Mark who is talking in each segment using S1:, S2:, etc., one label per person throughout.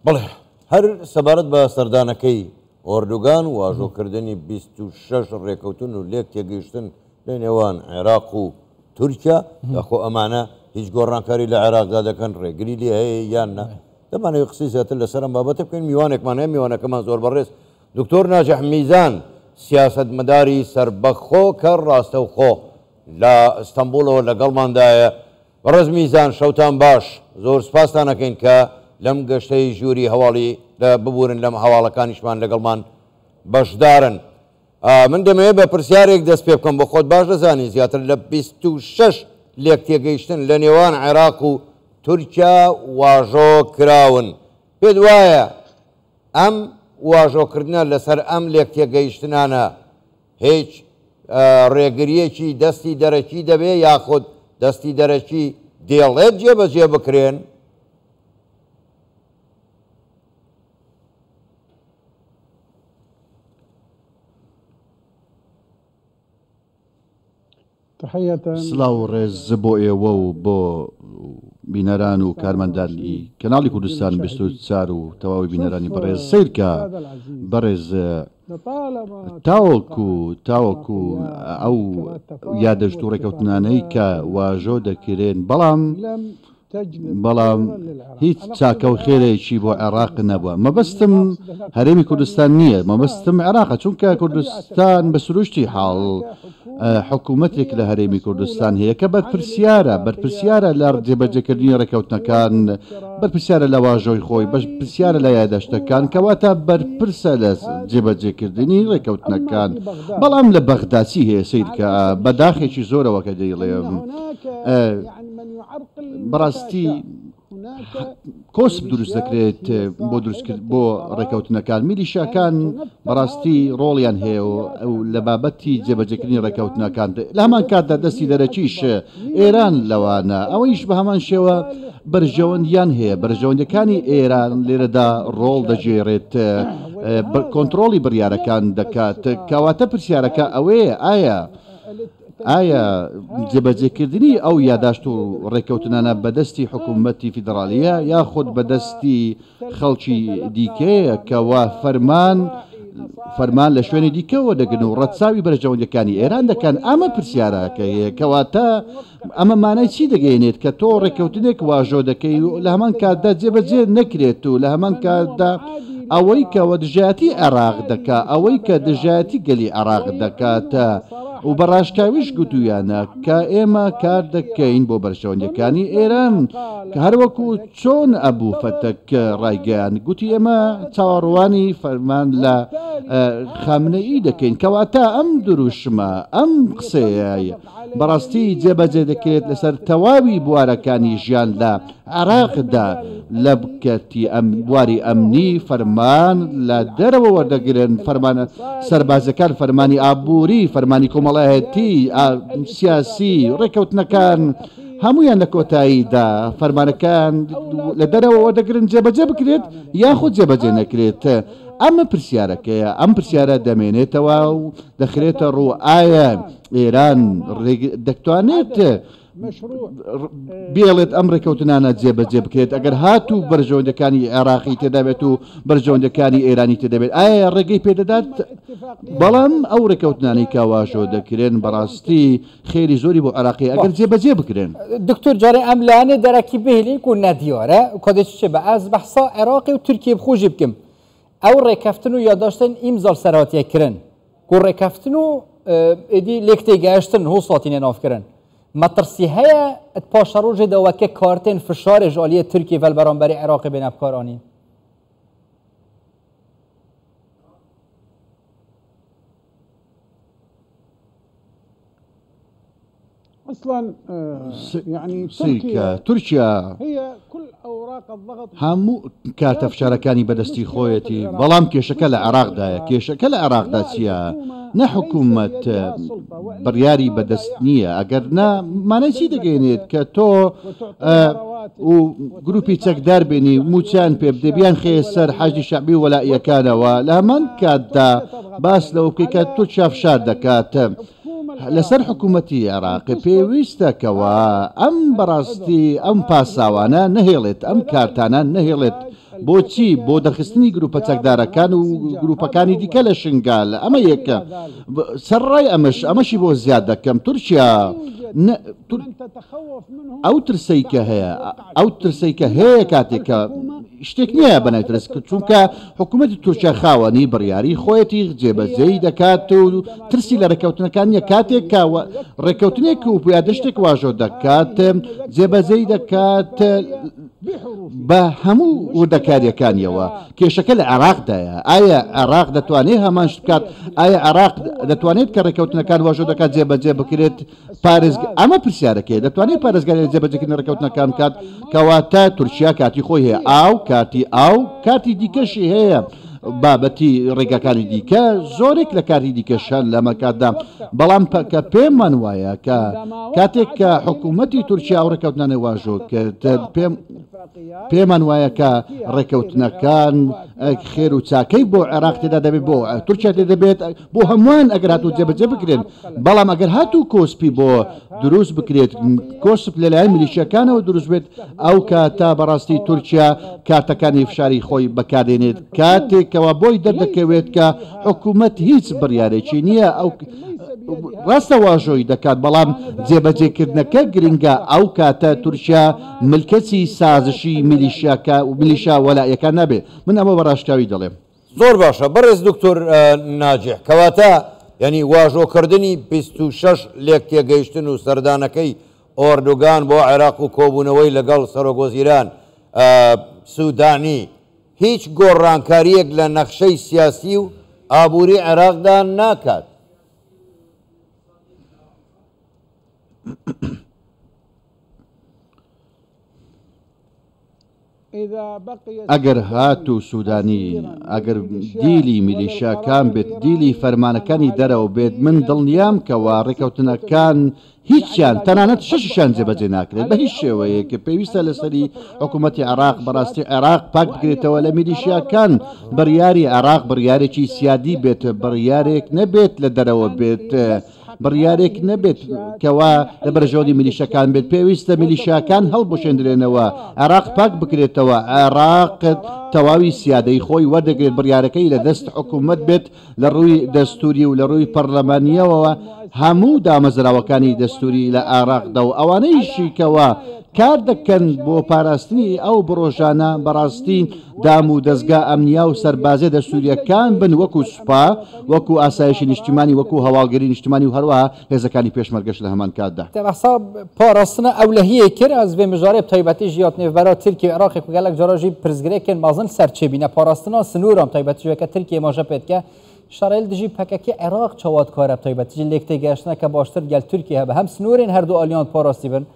S1: بەڵێ، هەر سەبارەت بە سەردانەکەی ئۆردوگان، واژۆکردنی 26 ڕێکەوتن و لێک تێگەیشتن لە نێوان عێراق و تورکیا، داخۆ ئەمانە هیچ گۆڕانکاری لە عێراقدا دەکەن، ڕێگری لێ هەیە یان نا؟ دەمانەوێت قسەی زیاتر لەسەر ئەم بابەتە بکەین. میوانێکمان هەیە، میوانەکەمان زۆر بەڕێز دکتۆر ناجح میزان، سیاسەتمەداری سەربەخۆ کە ڕاستەوخۆ لە ئیستەنبوڵەوە لەگەڵماندایە. بەڕێز میزان شەوتان باش، زۆر سوپاستان ئەکەین کە لەم گەشتەی ژووری هەواڵی لە ببورن لەم هەواڵەکانیشمان لەگەڵمان بەشدارن. من دەمەوێت بە پرسیارێک دەست پێ بکەم، بۆ خۆت باش دەزانی زیاتر لە 26 لێکتێگەیشتن لە نێوان عێراق و تورکیا واژۆ کراون، پێت وایە ئەم واژۆکردنە لەسەر ئەم لێکتێگەیشتنانە هیچ ڕێگرییەکی دەستی دەرەکی دەبێ یاخود دەستی دەرەکی دێڵێت جێبەجێ بکرێن؟
S2: سڵاو و ڕێز بۆ ئێوە و بۆ بینەران و کارمەندانی کەناڵی کوردستان 24 و تەواوی بینەرانی بەڕێز. سەیرکە بەڕێز، تاوەکو تاوەکو ئەو یادەشت و ڕێکەوتنانەی کە واژۆ دەکرێن، بەڵام بەڵام هیچ چاکە و خێرێکی بۆ عێراق نەبووە. مەبەستم هەرێمی کوردستان نییە، مەبەستم عێراقە، چونکە کوردستان بە سروشتی حاڵ حکوومەتێک لە هەرێمی کوردستان هەیە کە بەرپرسیارە، بەرپرسیارە لە جێبەجێکردنی ڕێککەوتنەکان، بەرپرسیارە لە واژۆی خۆی، بەرپرسیارە لە یاداشتەکان، کەواتە بەرپرسە لە جێبەجێکردنی ڕێککەوتنەکان. بەڵام لە بەغدا چی هەیە سەیرکە، بە داخێکی زۆرەوە کە دەیڵێم، بەڕاستی کۆسپ دروست دەکرێت بۆ دروستکرد بۆ ڕێککەوتنەکان. میلیشیاکان بەڕاستی ڕۆڵیان هەیە و لە بابەتی جێبەجێکردنی ڕێککەوتنەکان، لە هەمان کاتدا دەستی دەرەکیش ئێران لەوانە، ئەوەیش بە هەمان شێوە بەرژەوەندیان هەیە. بەرژەوەندەکانی ئێران لێرەدا ڕۆڵ دەگێڕێت، کۆنتڕۆڵی بڕیارەکان دەکات. کەواتە پرسیارەکە ئەوەیە ئایا ئایا جێبەجێکردنی ئەو یاداشت و ڕێککەوتنانە بەدەستی حکوومەتی فیدڕاڵییە یاخود بەدەستی خەڵکی دیکەیە کەوا فەرمان فەرمان لە شوێنی دیکەوە دەگرن و ڕەچاوی بەرژەوەندیەکانی ئێران دەکەن؟ ئەمە پرسیارەکەیە. کەواتە ئەمە مانای چی دەگەیەنێت کە تۆ ڕێککەوتنێک واژۆ دەکەی و لە هەمان کاتدا جێبەجێ نەکرێت و لە هەمان کاتدا ئەوەی کە وە دژایەتی عێراق دەکا، ئەوەی کە دژایەتی گەلی عێراق دەکات و بە ڕاشکاویش گوتوویانە کە ئێمە کار دەکەین بۆ بەرژەوەندیەکانی ئێران، کە هەروەکو چۆن ئەبوو فەتەک ڕایگەیاند گوتی ئێمە چاوەڕوانی فەرمان لە خامنەئی دەکەین. کەواتە ئەم دروشمە، ئەم قسەیە بەڕاستی جێبەجێ دەکرێت لەسەر تەواوی بوارەکانی ژیان لە عێراقدا، لە کەرتی بواری ئەمنی فەرمان لە دەرەوە وەردەگرن، فەرمانە سەربازیەکان، فەرمانی ئابووری، فەرمانی کۆمەڵایەتی، سیاسی، ڕێککەوتنەکان هەموویان لە کۆتاییدا فەرمانەکان لە دەرەوە وەردەگرن، جێبەجێ بکرێت یاخود جێبەجێ نەکرێت. ئەمە پرسیارەکەیە، ئەم پرسیارە دەمێنێتەوە و دەخرێتە ڕوو، ئایا ئێران دەتوانێت بێڵێت ئەم ڕێککەوتنانە جێبەجێ بکرێت ئەگەر هاتوو بەرژەوەندەکانی عێراقی تێدابێت و بەرژەوەندەکانی ئێرانی تێدابێت؟ ئایا ڕێگەی پێدەدات؟ بەڵام ئەو ڕێککەوتنانەی کە واژۆ دەکرێن بەڕاستی خێری زۆری بۆ عێراقی ئەگەر جێبەجێ بکرێن.
S3: دکتۆر جارێ ئەم لایەنێ دەرەکی بهێلین کو نەدیارە کە دێ چ بە ئەز بەحسا عێراقی و تورکیە بخۆ ژی بکەم ئەو ڕێکەفتن و یاداشتن ئیمزا سەر هاتیە کرن کو ڕێکەفتن و ئێدی لێک تێگەیشتن هوسا تینە ناف کرن مەترسی هەیە پاشەڕۆژێ دا وەکە کارتێن فشارێ ژ ئالیێ تورکیە ڤە ل بەرامبەری عێراقی بێنە بکارانین؟
S2: سەیرکە تورکیا هەموو کارتە فشارەکانی بەدەستی خۆیەتی، بەڵام کێشەکە لە عێراقدایە. کێشەکە لە عێراقدا چییە؟ نە حکوومەت بڕیاری بەدەست نییە، ئەگەر نا مانای چی دەگەێنێت کە تۆ و گروپی چەکدار بێنی موچیان پێ بدەی بیانخەیە سەر حەشدی شەعبی و وەلائیەکانەوە، لە هەمان کاتدا باس لەوە بکەیت کە تورکیا فشار دەکات. لەسەر حکوومەتی عێراق پێویستە کەوا ئەم بەڕاستی ئەم پاساوانە نەهێڵێت، ئەم کارتانە نەهێڵێت. بۆچی؟ بۆ دەرخستنی گرووپە چەکدارەکان و گرووپەکانی دیکە لە شنگال. ئەمە یەک. سەرەڕای ئەمەش، ئەمەشی بۆ زیاد دەکەم، تورکیا ئەو ترسەی کە هەیە، ئەو ترسەی کە هەیە کاتێک کە شتێک نییە بە ناوی ترس، چونکە حکوومەتی تورکیا خاوەنی بڕیاری خۆیەتی، جێبەجێی دەکات و ترسی لە ڕێککەوتنەکان نییە. کاتێک کە ڕێککەوتنێک و یادەشتێک واژۆ دەکات، جێبەجێی دەکات بە هەموو وردەکارییەکانیەوە. کێشەکە لە عێراقدایە. ئایا عێراق دەتوانێت هەمان شت بکات؟ ئایا عێراق دەتوانێت کە ڕێککەوتنەکان واژۆ دەکات جێبەجێ بکرێت؟ پارێزگ ئەمە پرسیارەکەیە دەتوانێت پارێزگاری لە جێبەجێکردنی ڕێککەوتنەکان بکات؟ کەواتە تورکیا کاتی خۆی هەیە، ئاو، کارتی ئاو، کارتی دیکەشی هەیە، بابەتی ڕێگاکانی دیکە، زۆرێک لە کارتی دیکەش هەن لەمە کاتدا، بەڵام کە پێمان وایە کە کاتێک کە حکوومەتی تورکیا ئەو ڕێککەوتنانەی واژۆ کرد، پێم پێمان وایە کە ڕێککەوتنەکان خێر و چاکەی بۆ عێراق تێدا دەبێت، بۆ تورکیا تێدا دەبێت، بۆ هەمووان ئەگەر هاتوو جێبەجێ بکرێن، بەڵام ئەگەر هاتوو کۆسپی بۆ دروست بکرێت، کۆسپ لەلایەن میلیشیاکانەوە دروست بێت، ئەو کاتە بەڕاستی تورکیا کارتەکانی فشاری خۆی بەکاردێنێت، کاتێک کەوا بۆی دەردەکەوێت کە حکومەت هیچ بڕیارێکی نییە، ئەو ڕاستە واژۆی دەکات، بەڵام جێبەجێکردنەکە گرنگە، ئەو کاتە تورکیا ملکەچی سازشی میلیشیاکە میلیشیا وەلائیەکان نابێت، من ئەمە بە ڕاشکاوی دەڵێم.
S1: زۆر باشە بەڕێز دکتۆر ناجح، کەواتە یانی واژۆکردنی 26 لێکتێگەیشتن و سەردانەکەی ئۆردوگان بۆ عێراق و کۆبوونەوەی لەگەڵ سەرۆکوەزیران سودانی هیچ گۆڕانکارییەک لە نەخشەی سیاسی و ئابووری عێراقدا ناکات.
S2: ئەگەر هاتوو سوودانی ئەگەر دیلی میلیشیاکان بێت، دیلی فەرمانەکانی دەرەوە بێت، من دڵنیام کەوا ڕێککەوتنەکان هیچیان تەنانەت شەشیشیان جێبەجێ ناکرێت بە هیچ شێوەیەک. پێویستە لەسەری حکوومەتی عێراق بەڕاستی عێراق پاک بکرێتەوە لە میلیشیاکان، بڕیاری عێراق بڕیارێکی سیادی بێت، بڕیارێک نەبێت لە دەرەوە بێت. بڕیارێک نەبێت کەوا لە بەرژەوەندی میلیشەکان بێت، پێویستە میلیشیاکان هەڵبوشێندرێنەوە، عێراق پاک بکرێتەوە، عێراق تەواوی سیادەی خۆی وەردەگرێت، بڕیارەکەی لە دەست حکومەت بێت لە ڕووی دەستوری و لە ڕووی پەرلەمانییەوە هەموو دامەزراوەکانی دەستوری لە عێراقدا و ئەوانەیشی کەوا کار دەکەن بۆ پاراستنی ئەو بڕۆژانە بەڕاستی دام و دەزگا ئەمنیا و سەربازیە دەستوریەکان بن وەکو سوپا، وەکو ئاسایشی نیشتیمانی، وەکو هەواڵگری نیشتیمانی و هەروەها هێزەکانی پێشمەرگەش لە هەمان کاتدا.
S3: بەحسا پاراستنا ئەولەهیێ کر ئەز ڤێ مژارێ bi taybetî jî ya di nêvbera Tirkiye û Iraqê ku gelek cara jî pirsgirêkên mezin li ser çêbîne parastina sinûran bi taybetî jî weke Tirkiye maje pê dike şerê li dijî PKK Iraq çawa dikare bi taybetî jî lêktêgehiştineke baştir gel Tirkiye hebe hem sinûrên her du aliyan parastî bin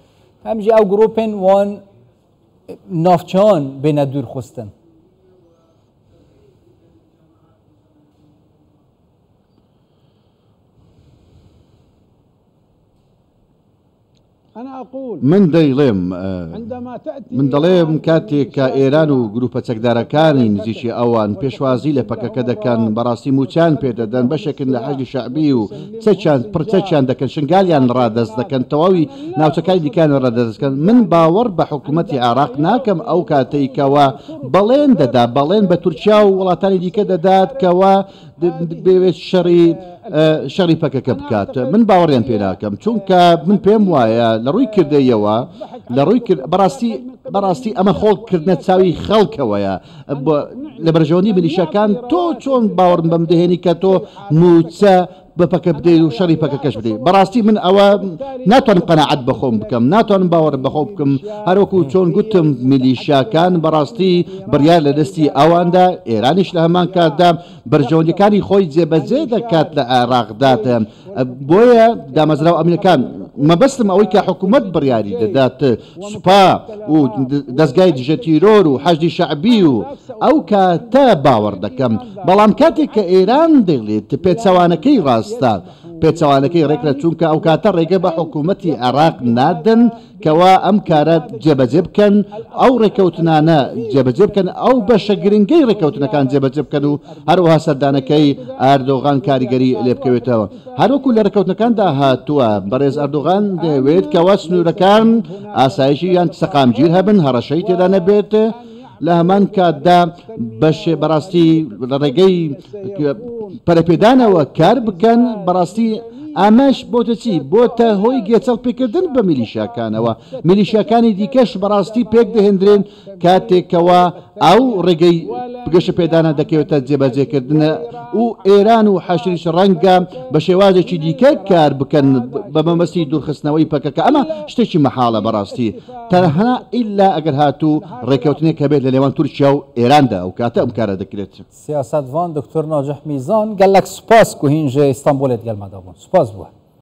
S3: hem jî ew grûpên wan navçeyan bêne dûrxistin.
S2: من دەیڵێم، من دەڵێم کاتێک کە ئێران و گروپە چەکدارەکانی نزیکی ئەوان پێشوازی لە پەکەکە دەکەن، بەڕاستی مووچەیان پێدەدەن، بەشێکن لە حەشدی شەعبی و چەکیان پڕچەکیان دەکەن، شنگالیان ڕادەست دەکەن، تەواوی ناوچەکانی دیکەیان ڕادەست دەکەن، من باوەڕ بە حکومەتی عێراق ناکەم ئەو کاتەی کەوا بەڵێن دەدا، بەڵێن بە تورکیا و وڵاتانی دیکە دەدات کەوا بێوێت شەڕی شەڕی پەکەکە بکات، من باوەڕیان پێ ناکەم، چونکە من پێم وایە لە ڕووی کردەیەوە لە ڕووی کرد بەڕاستی بەڕاستی ئەمە خۆڵ کردنە چاوی خەڵکەوەیە لە بەرژەوەندی میلیشیاکان. تۆ چۆن باوەڕم بەم دەهێنی کە تۆ مووچە بە پەکە بدەیت و شەڕی پەکەکەش بدەیت؟ بەڕاستی من ئەوە ناتوانم قەناعەت بەخۆم بکەم، ناتوانم باوەڕ بەخۆ بکەم. هەروەکو چۆن گوتم میلیشیاکان بەڕاستی بڕیار لە دەستی ئەواندا، ئێرانیش لە هەمان کاتدا بەرژەوەندیەکانی خۆی جێبەجێ دەکات لە عێراقدا، بۆیە دامەزراوە ئەمنیەکان، مەبەستم ئەوەی کە حکوومەت بڕیاری دەدات، سوپا و دەزگای دژە تیرۆر و حەشدی شەعبی و ئەو کاتە باوەڕ دەکەم، بەڵام کاتێک کە ئێران دەڵێت پێچەوانەکەی ڕاستە. پێچەوانەکەی ڕێکرا، چونکە ئەوکاتە ڕێگە بە حکوومەتی عێراق نادەن کەوا ئەم کارە جێبەجێ بکەن، ئەو ڕێککەوتنانە جێبەجێ بکەن، ئەو بەشە گرنگەی ڕێککەوتنەکان جێبەجێ بکەن و هەروەها سەردانەکەی ئەردۆغان کاریگەری لێبکەوێتەوە. هەروەکو لە ڕێککەوتنەکاندا هاتووە، بەڕێز ئەردۆغان دەیەوێت کەوا سنوورەکان ئاسایشی یان سەقامگیر هەبن، هەڕەشەی تێدا نەبێت، لە هەمان کاتدا بەشێ بەڕاستی لە ڕێگەی پەرەپێدانەوە کار بکەن، بەڕاستی ئەمەش بۆتە چی؟ بۆتە هۆی گێچەڵ پێکردن بە میلیشیاکانەوە، میلیشیاکانی دیکەش بەڕاستی پێک دەهێندرێن کاتێکەوە ئەو ڕێگەی گەشەپێدانە دەکەوێتە جێبەجێکردنە و ئێران و حەشریش ڕەنگە بە شێوازێکی دیکە کار بکەن بە مەبەستی دوورخستنەوەی پەکەکە، ئەمە شتێکی مەحاڵە بەڕاستی تەنها ئیلا ئەگەر هاتوو ڕێککەوتنێک هەبێت لە نێوان تورکیا و ئێراندا ئەو کاتە ئەم کارە دەکرێت.
S3: سیاسەتڤان دکتۆر ناجح میزان گەلەک سوپاس کو هین ژ ئیستانبولێ دگەل مە دابوون. سوپاس بووە.